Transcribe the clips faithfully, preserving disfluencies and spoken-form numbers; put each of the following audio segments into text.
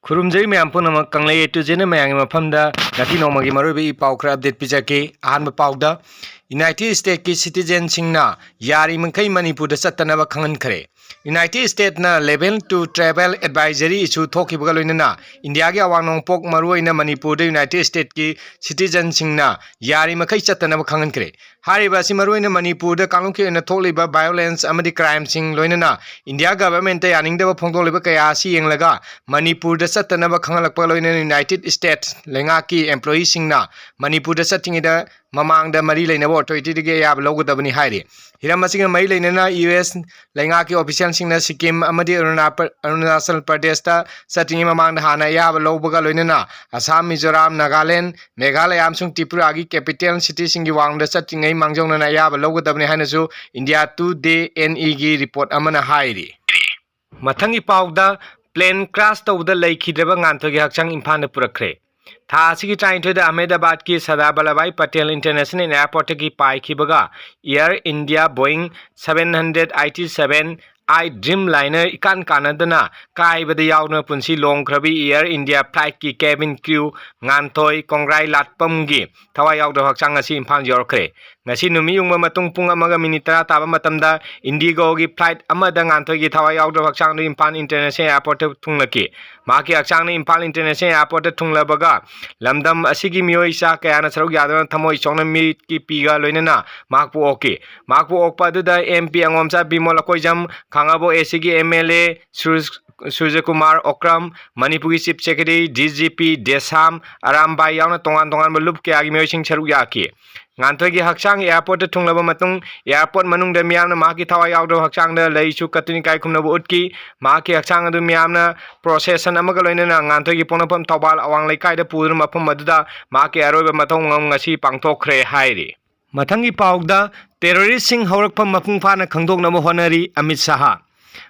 ꯈꯨꯔꯨꯝꯖꯔꯤ ꯃꯌꯥꯝ ꯄꯨꯝꯅꯃꯛ꯫ ꯀꯪꯂꯩ A to Z ꯅ ꯃꯌꯥꯝꯒꯤ ꯃꯐꯝꯗ ꯉꯁꯤ ꯅꯣꯡꯃꯒꯤ ꯃꯔꯨꯑꯣꯏꯕ ꯏ ꯄꯥꯎ ꯈꯔ update ꯄꯤꯖꯒꯦ꯫ ꯑꯍꯥꯟꯕ ꯄꯥꯎꯗ, United States ꯀꯤ citizen ꯁꯤꯡꯅ ꯌꯥꯔꯤꯃꯈꯩ ꯃꯅꯤꯄꯨꯔꯗ ꯆꯠꯇꯅꯕ ꯈꯪꯍꯟꯈ꯭ꯔꯦ꯫ United States ꯅ level two travel advisory issue ꯊꯣꯛꯈꯤꯕꯒ ꯂꯣꯏꯅꯅ ꯏꯟꯗꯤꯌꯥꯒꯤ ꯑꯋꯥꯡ ꯅꯣꯡꯄꯣꯛ, ꯃꯔꯨꯑꯣꯏꯅ ꯃꯅꯤꯄꯨꯔꯗ United States ꯀꯤ citizen ꯁꯤꯡꯅ ꯌꯥꯔꯤꯃꯈꯩ ꯆꯠꯇꯅꯕ ꯈꯪꯍꯟꯈ꯭ꯔꯦ꯫ ꯍꯥꯏꯔꯤꯕ ꯑꯁꯤ ꯃꯔꯨꯑꯣꯏꯅ ꯃꯅꯤꯄꯨꯔꯗ ꯀꯥꯡꯂꯨꯞꯀꯤ ꯑꯣꯏꯅ ꯊꯣꯛꯂꯤꯕ violence ꯑꯃꯗꯤ crime ꯁꯤꯡ, ꯂꯣꯏꯅꯅ ꯏꯟꯗꯤꯌꯥ government ꯇ ꯌꯥꯅꯤꯡꯗꯕ ꯐꯣꯡꯗꯣꯛꯂꯤꯕ ꯀꯌꯥ ꯑꯁꯤ ꯌꯦꯡꯂꯒ ꯃꯅꯤꯄꯨꯔꯗ ꯆꯠꯇꯅꯕ ꯈꯪꯍꯜꯂꯛꯄꯒ ꯂꯣꯏꯅꯅ United States ꯂꯩꯉꯥꯛꯀꯤ employee ꯁꯤꯡꯅ ꯃꯅꯤꯄꯨꯔꯗ ꯆꯠꯇ꯭ꯔꯤꯉꯩꯗ ꯃꯃꯥꯡꯗ ꯃꯔꯤ ꯂꯩꯅꯕ authority ꯗꯒꯤ ꯑꯌꯥꯕ ꯂꯧꯒꯗꯕꯅꯤ ꯍꯥꯏꯔꯤ꯫ ꯍꯤꯔꯝ ꯑꯁꯤꯒ ꯃꯔꯤ ꯂꯩꯅꯅ U S ꯂꯩꯉꯥꯛꯀꯤ official ꯁꯤꯡꯅ ꯁꯤꯛꯀꯤꯝ ꯑꯃꯗꯤ ꯑꯔꯨꯅꯥ-, ꯑꯔꯨꯅꯥꯆꯜ ꯄ꯭ꯔꯗꯦꯁꯇ ꯆꯠꯇ꯭ꯔꯤꯉꯩ ꯃꯃꯥꯡꯗ ꯍꯥꯟꯅ ꯑꯌꯥꯕ ꯂꯧꯕꯒ ꯂꯣꯏꯅꯅ ꯑꯁꯥꯝ, ꯃꯤꯖꯣꯔꯥꯝ, ꯅꯥꯒꯥꯂꯦꯟ, ꯃꯦꯘꯥꯂꯌꯥ ꯑꯃꯁꯨꯡ ꯇ꯭ꯔꯤꯄꯨꯔꯥꯒꯤ capital city ꯁꯤꯡꯒꯤ ꯋꯥꯡꯃꯗ ꯆꯠꯇ꯭ꯔꯤꯉꯩ ꯃꯥꯡꯖꯧꯅꯅ ꯑꯌꯥꯕ ꯂꯧꯒꯗꯕꯅꯤ ꯍꯥꯏꯅꯁꯨ India Today ꯒꯤ report ꯑꯃꯅ ꯍꯥꯏꯔꯤ꯫ ꯃꯊꯪꯒꯤ ꯄꯥꯎꯗ, plane crash ꯇꯧꯕꯗ ꯂꯩꯈꯤꯗ꯭ꯔꯕ ꯉꯥꯟꯊꯣꯏꯒꯤ ꯍꯛꯆꯥꯡ ꯏꯝꯐꯥꯜꯗ ꯄꯨꯔꯛꯈ꯭ꯔꯦ꯫ ꯊꯥ ꯑꯁꯤꯒꯤ ꯇꯔꯥꯅꯤꯊꯣꯏꯗ ꯑꯍꯃꯦꯗꯥꯕꯥꯗꯀꯤ ꯁꯔꯗꯥꯔ ꯚꯜꯂꯚꯚꯥꯏ ꯄꯇꯦꯜ International Airport ꯀꯤ ꯄꯥꯏꯈꯤꯕꯒ Air India Boeing seven hundred eighty seven I Dreamliner ꯏꯀꯥꯟ ꯀꯥꯟꯅꯗꯅ ꯀꯥꯏꯕꯗ ꯌꯥꯎꯗꯨꯅ ꯄꯨꯟꯁꯤ ꯂꯣꯝꯈ꯭ꯔꯕꯤ Air India flight ꯀꯤ cabin crew ꯉꯥꯟꯊꯣꯏ ꯀꯣꯡꯒ꯭ꯔꯥꯏ ꯂꯥꯠꯄꯝꯒꯤ ꯊꯋꯥꯏ ꯌꯥꯎꯗꯕ ꯍꯛꯆꯥꯡ ꯉꯁꯤ ꯏꯝꯐꯥꯜ ꯌꯧꯔꯛꯈ꯭ꯔꯦ꯫ ꯉꯁꯤ ꯅꯨꯃꯤꯠ ꯌꯨꯡꯕ ꯃꯇꯨꯡ ꯄꯨꯡ ꯑꯃꯒ minute ꯇꯔꯥ ꯇꯥꯕ ꯃꯇꯝꯗ IndiGo ꯒꯤ flight ꯑꯃꯗ ꯉꯥꯟꯊꯣꯏꯒꯤ ꯊꯋꯥꯏ ꯌꯥꯎꯗꯕ ꯍꯛꯆꯥꯡꯗꯨ ꯏꯝꯐꯥꯜ International Airport ꯇ ꯊꯨꯡꯂꯈꯤ꯫ ꯃꯍꯥꯛꯀꯤ ꯍꯛꯆꯥꯡꯅ ꯏꯝꯐꯥꯜ International Airport ꯇ ꯊꯨꯡꯂꯕꯒ ꯂꯝꯗꯝ ꯑꯁꯤꯒꯤ ꯃꯤꯑꯣꯏ ꯆꯥ ꯀꯌꯥꯅ ꯁꯔꯨꯛ ꯌꯥꯗꯨꯅ ꯊꯃꯣꯏ ꯁꯣꯛꯅ ꯃꯤꯠꯀꯤ ꯄꯤꯒ ꯂꯣꯏꯅꯅ ꯃꯍꯥꯛꯄꯨ ꯑꯣꯛꯈꯤ꯫ ꯃꯍꯥꯛꯄꯨ ꯑꯣꯛꯄ ꯑꯗꯨꯗ MP ꯑꯉꯣꯝꯆꯥ ꯕꯤꯃꯣꯜ ꯑꯀꯣꯏꯖꯝ, ꯈꯥꯡꯉꯕꯣꯛ AC ꯒꯤ MLA ꯁꯨꯔꯖ-, ꯁꯨꯔꯖꯀꯨꯃꯥꯔ ꯑꯣꯀ꯭ꯔꯝ, ꯃꯅꯤꯄꯨꯔꯒꯤ Chief Secretary, DGP ꯗꯦꯁꯥꯝ ꯑꯔꯥꯝꯕꯥꯏ ꯌꯥꯎꯅ ꯇꯣꯉꯥꯟ ꯇꯣꯉꯥꯟꯕ ꯂꯨꯞ ꯀꯌꯥꯒꯤ ꯃꯤꯑꯣꯏꯁꯤꯡ ꯁꯔꯨꯛ ꯌꯥꯈꯤ꯫ ꯉꯥꯟꯊꯣꯏꯒꯤ ꯍꯛꯆꯥꯡ airport ꯇ ꯊꯨꯡꯂꯕ ꯃꯇꯨꯡ, airport ꯃꯅꯨꯡꯗ ꯃꯤꯌꯥꯝꯅ ꯃꯍꯥꯛꯀꯤ ꯊꯋꯥꯏ ꯌꯥꯎꯗ꯭ꯔꯕ ꯍꯛꯆꯥꯡꯗ ꯂꯩꯁꯨ ꯀꯠꯇꯨꯅ ꯏꯀꯥꯏ ꯈꯨꯝꯅꯕ ꯎꯠꯈꯤ꯫ ꯃꯍꯥꯛꯀꯤ ꯍꯛꯆꯥꯡ ꯑꯗꯨ ꯃꯤꯌꯥꯝꯅ procession ꯑꯃꯒ ꯂꯣꯏꯅꯅ ꯉꯥꯟꯊꯣꯏꯒꯤ ꯄꯣꯛꯅꯐꯝ ꯊꯧꯕꯥꯜ ꯑꯋꯥꯡ ꯂꯩꯀꯥꯏꯗ ꯄꯨꯗꯨꯅ ꯃꯐꯝ ꯑꯗꯨꯗ ꯃꯍꯥꯛꯀꯤ ꯑꯔꯣꯏꯕ ꯃꯊꯧ ꯃꯉꯝ ꯉꯁꯤ ꯄꯥꯡꯊꯣꯛꯈ꯭ꯔꯦ ꯍꯥꯏꯔꯤ꯫ ꯃꯊꯪꯒꯤ ꯄꯥꯎꯗ, terrorist ꯁꯤꯡ ꯍꯧꯔꯛꯐꯝ ꯃꯄꯨꯡ ꯐꯥꯅ ꯈꯪꯗꯣꯛꯅꯕ ꯍꯣꯠꯅꯔꯤ ꯑꯃꯤꯠ ꯁꯥꯍ꯫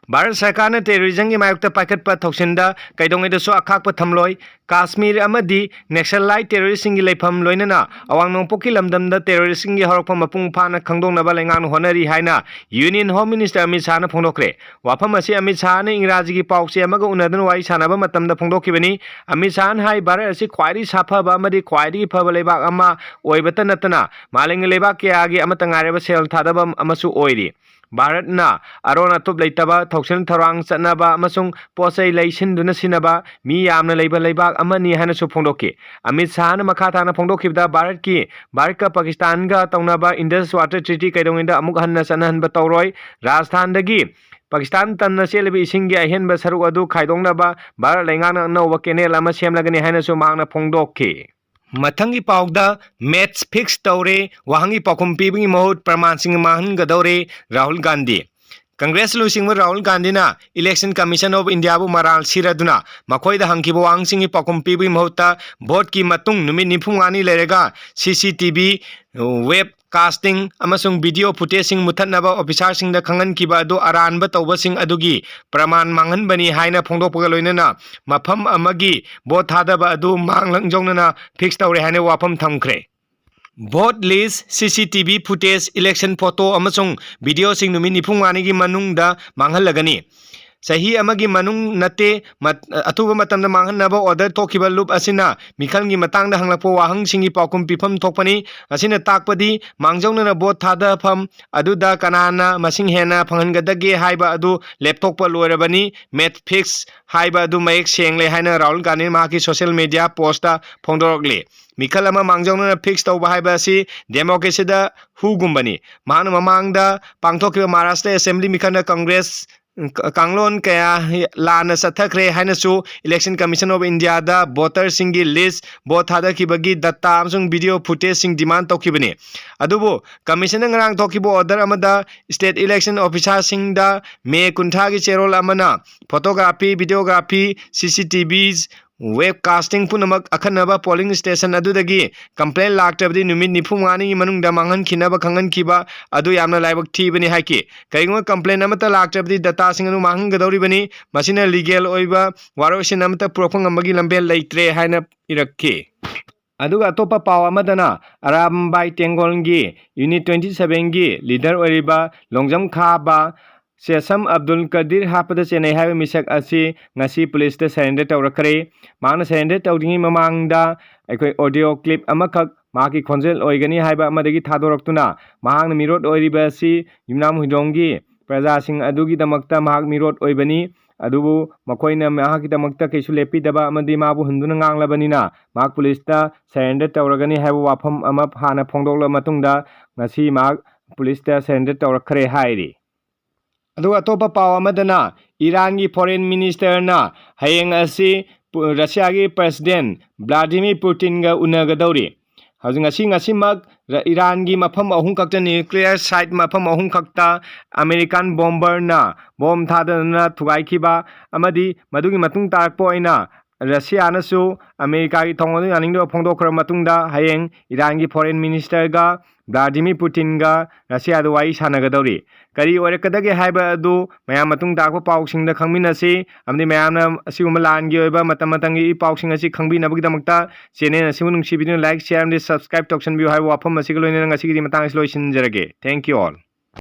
ꯚꯥꯔꯠ ꯁꯔꯀꯥꯔꯅ terrorismꯒꯤ ꯃꯥꯌꯣꯛꯇ ꯄꯥꯏꯈꯠꯄ ꯊꯧꯁꯤꯜꯗ ꯀꯩꯗꯧꯉꯩꯗꯁꯨ ꯑꯈꯥꯛꯄ ꯊꯝꯂꯣꯏ꯫ ꯀꯥꯁꯃꯤꯔ ꯑꯃꯗꯤ Naxalite terroristꯁꯤꯡꯒꯤ ꯂꯩꯐꯝ, ꯂꯣꯏꯅꯅ ꯑꯋꯥꯡ ꯅꯣꯡꯄꯣꯛꯀꯤ ꯂꯝꯗꯝꯗ terroristꯁꯤꯡꯒꯤ ꯍꯧꯔꯛꯐꯝ ꯃꯄꯨꯡ ꯐꯥꯅ ꯈꯪꯗꯣꯛꯅꯕ ꯂꯩꯉꯥꯛꯅ ꯍꯣꯠꯅꯔꯤ ꯍꯥꯏꯅ Union Home Minister ꯑꯃꯤꯠ ꯁꯥꯍꯅ ꯐꯣꯡꯗꯣꯛꯈ꯭ꯔꯦ꯫ ꯋꯥꯐꯝ ꯑꯁꯤ ꯑꯃꯤꯠ ꯁꯥꯍꯅ ꯏꯪꯒ꯭ꯔꯥꯖꯤꯒꯤ ꯄꯥꯎꯆꯦ ꯑꯃꯒ ꯎꯅꯗꯨꯅ ꯋꯥꯔꯤ ꯁꯥꯟꯅꯕ ꯃꯇꯝꯗ ꯐꯣꯡꯗꯣꯛꯈꯤꯕꯅꯤ꯫ ꯑꯃꯤꯠ ꯁꯥꯍꯅ ꯍꯥꯏ, ꯚꯥꯔꯠ ꯑꯁꯤ ꯈ꯭ꯋꯥꯏꯗꯒꯤ ꯁꯥꯐꯕ ꯑꯃꯗꯤ ꯈ꯭ꯋꯥꯏꯗꯒꯤ ꯐꯕ ꯂꯩꯕꯥꯛ ꯑꯃ ꯑꯣꯏꯕꯇ ꯅꯠꯇꯅ ꯃꯥꯂꯦꯝꯒꯤ ꯂꯩꯕꯥꯛ ꯀꯌꯥꯒꯤ ꯑꯃꯠꯇ ꯉꯥꯏꯔꯕ ꯁꯦꯜ ꯊꯥꯗꯕ ꯑꯃꯁꯨ ꯑꯣꯏꯔꯤ꯫ ꯚꯥꯔꯠꯅ ꯑꯔꯣꯟ ꯑꯇꯨꯞ ꯂꯩꯇꯕ ꯊꯧꯁꯤꯜ ꯊꯧꯔꯥꯡ ꯆꯠꯅꯕ ꯑꯃꯁꯨꯡ ꯄꯣꯠ ꯆꯩ ꯂꯩꯁꯤꯟꯗꯨꯅ ꯁꯤꯖꯤꯟꯅꯕ ꯃꯤ ꯌꯥꯝꯅ ꯂꯩꯕ ꯂꯩꯕꯥꯛ ꯑꯃꯅꯤ ꯍꯥꯏꯅꯁꯨ ꯐꯣꯡꯗꯣꯛꯈꯤ꯫ ꯑꯃꯤꯠ ꯁꯥꯍꯅ ꯃꯈꯥ ꯇꯥꯅ ꯐꯣꯡꯗꯣꯛꯈꯤꯕꯗ, ꯚꯥꯔꯠꯀꯤ, ꯚꯥꯔꯠꯀ ꯄꯥꯀꯤꯁꯇꯥꯟꯒ ꯇꯧꯅꯕ Indus Water Treaty ꯀꯩꯗꯧꯉꯩꯗ ꯑꯃꯨꯛ ꯍꯟꯅ ꯆꯠꯅꯍꯟꯕ ꯇꯧꯔꯣꯏ꯫ ꯔꯥꯖꯁꯊꯥꯟꯗꯒꯤ ꯄꯥꯀꯤꯁꯇꯥꯟ ꯇꯝꯅ ꯆꯦꯜꯂꯤꯕ ꯏꯁꯤꯡꯒꯤ ꯑꯍꯦꯟꯕ ꯁꯔꯨꯛ ꯑꯗꯨ ꯈꯥꯏꯗꯣꯛꯅꯕ ꯚꯥꯔꯠ ꯂꯩꯉꯥꯛꯅ ꯑꯅꯧꯕ canal ꯑꯃ ꯁꯦꯝꯂꯒꯅꯤ ꯍꯥꯏꯅꯁꯨ ꯃꯍꯥꯛꯅ ꯐꯣꯡꯗꯣꯛꯈꯤ꯫ ꯃꯊꯪꯒꯤ ꯄꯥꯎꯗ, match fix ꯇꯧꯔꯦ, ꯋꯥꯍꯪꯒꯤ ꯄꯥꯎꯈꯨꯝ ꯄꯤꯕꯒꯤ ꯃꯍꯨꯠ ꯄ꯭ꯔꯃꯥꯟꯁꯤꯡ ꯃꯥꯡꯍꯟꯒꯗꯧꯔꯦ, ꯔꯥꯍꯨꯜ ꯒꯥꯟꯙꯤ꯫ ꯀꯪꯒ꯭ꯔꯦꯁ ꯂꯨꯆꯤꯡꯕ ꯔꯥꯍꯨꯜ ꯒꯥꯟꯙꯤꯅ Election Commission of Indiaꯕꯨ ꯃꯔꯥꯜ ꯁꯤꯔꯗꯨꯅ ꯃꯈꯣꯏꯗ ꯍꯪꯈꯤꯕ ꯋꯥꯍꯪꯁꯤꯡꯒꯤ ꯄꯥꯎꯈꯨꯝ ꯄꯤꯕꯒꯤ ꯃꯍꯨꯠꯇ voteꯀꯤ ꯃꯇꯨꯡ ꯅꯨꯃꯤꯠ ꯅꯤꯐꯨ ꯃꯉꯥꯅꯤ ꯂꯩꯔꯒ CCTV, web casting ꯑꯃꯁꯨꯡ video footageꯁꯤꯡ ꯃꯨꯊꯠꯅꯕ officerꯁꯤꯡꯗ ꯈꯪꯍꯟꯈꯤꯕ ꯑꯗꯨ ꯑꯔꯥꯟꯕ ꯇꯧꯕꯁꯤꯡ ꯑꯗꯨꯒꯤ ꯄ꯭ꯔꯃꯥꯟ ꯃꯥꯡꯍꯟꯕꯅꯤ ꯍꯥꯏꯅ ꯐꯣꯡꯗꯣꯛꯄꯒ ꯂꯣꯏꯅꯅ ꯃꯐꯝ ꯑꯃꯒꯤ vote ꯊꯥꯗꯕ ꯑꯗꯨ ꯃꯥꯡ ꯂꯪꯖꯧꯅꯅ fix ꯇꯧꯔꯦ ꯍꯥꯏꯅ ꯋꯥꯐꯝ ꯊꯝꯈ꯭ꯔꯦ꯫ Vote list, CCTV footage, election photo ꯑꯃꯁꯨꯡ videoꯁꯤꯡ ꯅꯨꯃꯤꯠ ꯅꯤꯐꯨ ꯃꯉꯥꯅꯤꯒꯤ ꯃꯅꯨꯡꯗ ꯃꯥꯡꯍꯜꯂꯒꯅꯤ꯫ ꯆꯍꯤ ꯑꯃꯒꯤ ꯃꯅꯨꯡ ꯅꯠꯇꯦ, ꯃꯠ-, ꯑꯊꯨꯕ ꯃꯇꯝꯗ ꯃꯥꯡꯍꯟꯅꯕ order ꯊꯣꯛꯈꯤꯕ ꯂꯨꯞ ꯑꯁꯤꯅ ꯃꯤꯈꯜꯒꯤ ꯃꯇꯥꯡꯗ ꯍꯪꯂꯛꯄ ꯋꯥꯍꯪꯁꯤꯡꯒꯤ ꯄꯥꯎꯈꯨꯝ ꯄꯤꯐꯝ ꯊꯣꯛꯄꯅꯤ꯫ ꯑꯁꯤꯅ ꯇꯥꯛꯄꯗꯤ ꯃꯥꯡꯖꯧꯅꯅ vote ꯊꯥꯗꯐꯝ ꯑꯗꯨꯗ ꯀꯅꯥꯅ ꯃꯁꯤꯡ ꯍꯦꯟꯅ ꯐꯪꯍꯟꯒꯗꯒꯦ ꯍꯥꯏꯕ ꯑꯗꯨ ꯂꯦꯞꯊꯣꯛꯄ ꯂꯣꯏꯔꯕꯅꯤ꯫ Match fix ꯍꯥꯏꯕ ꯑꯗꯨ ꯃꯌꯦꯛ ꯁꯦꯡꯂꯦ ꯍꯥꯏꯅ ꯔꯥꯍꯨꯜ ꯒꯥꯟꯙꯤꯅ ꯃꯍꯥꯛꯀꯤ social media postꯇ ꯐꯣꯡꯗꯣꯔꯛꯂꯤ꯫ ꯃꯤꯈꯜ ꯑꯃ ꯃꯥꯡꯖꯧꯅꯅ fix ꯇꯧꯕ ꯍꯥꯏꯕ ꯑꯁꯤ democracyꯗ ꯍꯨꯒꯨꯝꯕꯅꯤ꯫ ꯃꯍꯥꯛꯅ ꯃꯃꯥꯡꯗ ꯄꯥꯡꯊꯣꯛꯈꯤꯕ ꯃꯍꯥꯔꯥꯁꯇ꯭ꯔ assembly ꯃꯤꯈꯜꯗ ꯀꯪꯒ꯭ꯔꯦꯁ ꯀꯥꯡꯂꯣꯟ ꯀꯌꯥ ꯂꯥꯟꯅ ꯆꯠꯊꯈ꯭ꯔꯦ ꯍꯥꯏꯅꯁꯨ Election Commission of Indiaꯗ voterꯁꯤꯡꯒꯤ list, vote ꯊꯥꯗꯈꯤꯕꯒꯤ data ꯑꯃꯁꯨꯡ video footageꯁꯤꯡ demand ꯇꯧꯈꯤꯕꯅꯤ꯫ ꯑꯗꯨꯕꯨ commissionꯅ ꯉꯔꯥꯡ ꯊꯣꯛꯈꯤꯕ order ꯑꯃꯗ state election officerꯁꯤꯡꯗ ꯃꯦ ꯀꯨꯟꯊ꯭ꯔꯥꯒꯤ ꯆꯦꯔꯣꯜ ꯑꯃꯅ photography, videography, CCTVs, Web casting ꯄꯨꯝꯅꯃꯛ ꯑꯈꯟꯅꯕ polling station ꯑꯗꯨꯗꯒꯤ complaint ꯂꯥꯛꯇ꯭ꯔꯕꯗꯤ ꯅꯨꯃꯤꯠ ꯅꯤꯐꯨ ꯃꯉꯥꯅꯤꯒꯤ ꯃꯅꯨꯡꯗ ꯃꯥꯡꯍꯟꯈꯤꯅꯕ ꯈꯪꯍꯟꯈꯤꯕ ꯑꯗꯨ ꯌꯥꯝꯅ ꯂꯥꯏꯕꯛ ꯊꯤꯕꯅꯤ ꯍꯥꯏꯈꯤ꯫ ꯀꯔꯤꯒꯨꯝꯕ complaint ꯑꯃꯠꯇ ꯂꯥꯛꯇ꯭ꯔꯕꯗꯤ dataꯁꯤꯡ ꯑꯗꯨ ꯃꯥꯡꯍꯟꯒꯗꯧꯔꯤꯕꯅꯤ꯫ ꯃꯁꯤꯅ legal ꯑꯣꯏꯕ ꯋꯥꯔꯣꯏꯁꯤꯟ ꯑꯃꯠꯇ ꯄꯨꯔꯛꯄ ꯉꯝꯕꯒꯤ ꯂꯝꯕꯦꯜ ꯂꯩꯇ꯭ꯔꯦ ꯍꯥꯏꯅ ꯏꯔꯛꯈꯤ꯫ ꯑꯗꯨꯒ ꯑꯇꯣꯞꯄ ꯄꯥꯎ ꯑꯃꯗꯅ ꯑꯔꯥꯝꯕꯥꯏ ꯇꯦꯡꯒꯣꯜꯒꯤ unit twenty sevenꯒꯤ leader ꯑꯣꯏꯔꯤꯕ ꯂꯣꯡꯖꯝ ꯈꯥꯕ ꯁꯦꯁꯝ ꯑꯕꯗꯨꯜ ꯀꯗꯤꯔ ꯍꯥꯞꯄꯗ ꯆꯦꯟꯅꯩ ꯍꯥꯏꯕ ꯃꯤꯁꯛ ꯑꯁꯤ ꯉꯁꯤ ꯄꯨꯂꯤꯁꯇ surrender ꯇꯧꯔꯛꯈ꯭ꯔꯦ꯫ ꯃꯍꯥꯛꯅ surrender ꯇꯧꯗ꯭ꯔꯤꯉꯩ ꯃꯃꯥꯡꯗ ꯑꯩꯈꯣꯏ audio clip ꯑꯃꯈꯛ ꯃꯍꯥꯛꯀꯤ ꯈꯣꯟꯖꯦꯜ ꯑꯣꯏꯒꯅꯤ ꯍꯥꯏꯕ ꯑꯃꯗꯒꯤ ꯊꯥꯗꯣꯔꯛꯇꯨꯅ ꯃꯍꯥꯛꯅ ꯃꯤꯔꯣꯠ ꯑꯣꯏꯔꯤꯕ ꯑꯁꯤ ꯌꯨꯝꯅꯥꯝ ꯍꯨꯏꯗ꯭ꯔꯣꯝꯒꯤ ꯄ꯭ꯔꯖꯥꯁꯤꯡ ꯑꯗꯨꯒꯤꯗꯃꯛꯇ ꯃꯍꯥꯛ ꯃꯤꯔꯣꯠ ꯑꯣꯏꯕꯅꯤ, ꯑꯗꯨꯕꯨ ꯃꯈꯣꯏꯅ ꯃꯍꯥꯛꯀꯤꯗꯃꯛꯇ ꯀꯩꯁꯨ ꯂꯦꯞꯄꯤꯗꯕ ꯑꯃꯗꯤ ꯃꯥꯕꯨ ꯍꯨꯟꯗꯨꯅ ꯉꯥꯡꯂꯕꯅꯤꯅ ꯃꯍꯥꯛ ꯄꯨꯂꯤꯁꯇ surrender ꯇꯧꯔꯒꯅꯤ ꯍꯥꯏꯕ ꯋꯥꯐꯝ ꯑꯃ ꯍꯥꯟꯅ ꯐꯣꯡꯗꯣꯛꯂꯕ ꯃꯇꯨꯡꯗ ꯉꯁꯤ ꯃꯍꯥꯛ ꯄꯨꯂꯤꯁꯇ surrender ꯇꯧꯔꯛꯈ꯭ꯔꯦ ꯍꯥꯏꯔꯤ꯫ ꯑꯗꯨꯒ ꯑꯇꯣꯞꯄ ꯄꯥꯎ ꯑꯃꯗꯅ ꯏꯔꯥꯟꯒꯤ foreign ministerꯅ ꯍꯌꯦꯡ ꯑꯁꯤ ꯄꯨ-, ꯔꯁꯤꯌꯥꯒꯤ president ꯕ꯭ꯂꯥꯗꯤꯃꯤꯔ ꯄꯨꯇꯤꯟꯒ ꯎꯅꯒꯗꯧꯔꯤ꯫ ꯍꯧꯖꯤꯛ ꯉꯁꯤ, ꯉꯁꯤꯃꯛ ꯔ-, ꯏꯔꯥꯟꯒꯤ ꯃꯐꯝ ꯑꯍꯨꯝ ꯈꯛꯇ, nuclear site ꯃꯐꯝ ꯑꯍꯨꯝ ꯈꯛꯇ American bomberꯅ bomb ꯊꯥꯗꯗꯨꯅ ꯊꯨꯒꯥꯏꯈꯤꯕ ꯑꯃꯗꯤ ꯃꯗꯨꯒꯤ ꯃꯇꯨꯡ ꯇꯥꯔꯛꯄ ꯑꯣꯏꯅ ꯔꯁꯤꯌꯥꯅꯁꯨ ꯑꯃꯦꯔꯤꯀꯥꯒꯤ ꯊꯧꯑꯣꯡ ꯑꯗꯨ ꯌꯥꯅꯤꯡꯗꯕ ꯐꯣꯡꯗꯣꯛꯈ꯭ꯔꯕ ꯃꯇꯨꯡꯗ ꯍꯌꯦꯡ ꯏꯔꯥꯟꯒꯤ foreign ministerꯒ ꯕ꯭ꯂꯥꯗꯤꯃꯤꯔ ꯄꯨꯇꯤꯟꯒ ꯔꯁꯤꯌꯥꯗ ꯋꯥꯔꯤ ꯁꯥꯟꯅꯒꯗꯧꯔꯤ꯫ ꯀꯔꯤ ꯑꯣꯏꯔꯛꯀꯗꯒꯦ ꯍꯥꯏꯕ ꯑꯗꯨ ꯃꯌꯥꯝ ꯃꯇꯨꯡ ꯇꯥꯔꯛꯄ ꯄꯥꯎꯁꯤꯡꯗ ꯈꯪꯃꯤꯟꯅꯁꯤ, ꯑꯃꯗꯤ ꯃꯌꯥꯝꯅ ꯑꯁꯤꯒꯨꯝꯕ ꯂꯥꯟꯒꯤ ꯑꯣꯏꯕ ꯃꯇꯝ ꯃꯇꯝꯒꯤ ꯏ ꯄꯥꯎꯁꯤꯡ ꯑꯁꯤ ꯈꯪꯕꯤꯅꯕꯒꯤꯗꯃꯛꯇ channel ꯑꯁꯤꯕꯨ ꯅꯨꯡꯁꯤꯕꯤꯗꯨꯅ like, share ꯑꯃꯗꯤ subscribe ꯇꯧꯁꯟꯕꯤꯌꯨ ꯍꯥꯏꯕ ꯋꯥꯐꯝ ꯑꯁꯤꯒ ꯂꯣꯏꯅꯅ ꯉꯁꯤꯒꯤꯗꯤ ꯃꯇꯥꯡ ꯑꯁꯤ ꯂꯣꯏꯁꯤꯟꯖꯔꯒꯦ꯫ Thank you all.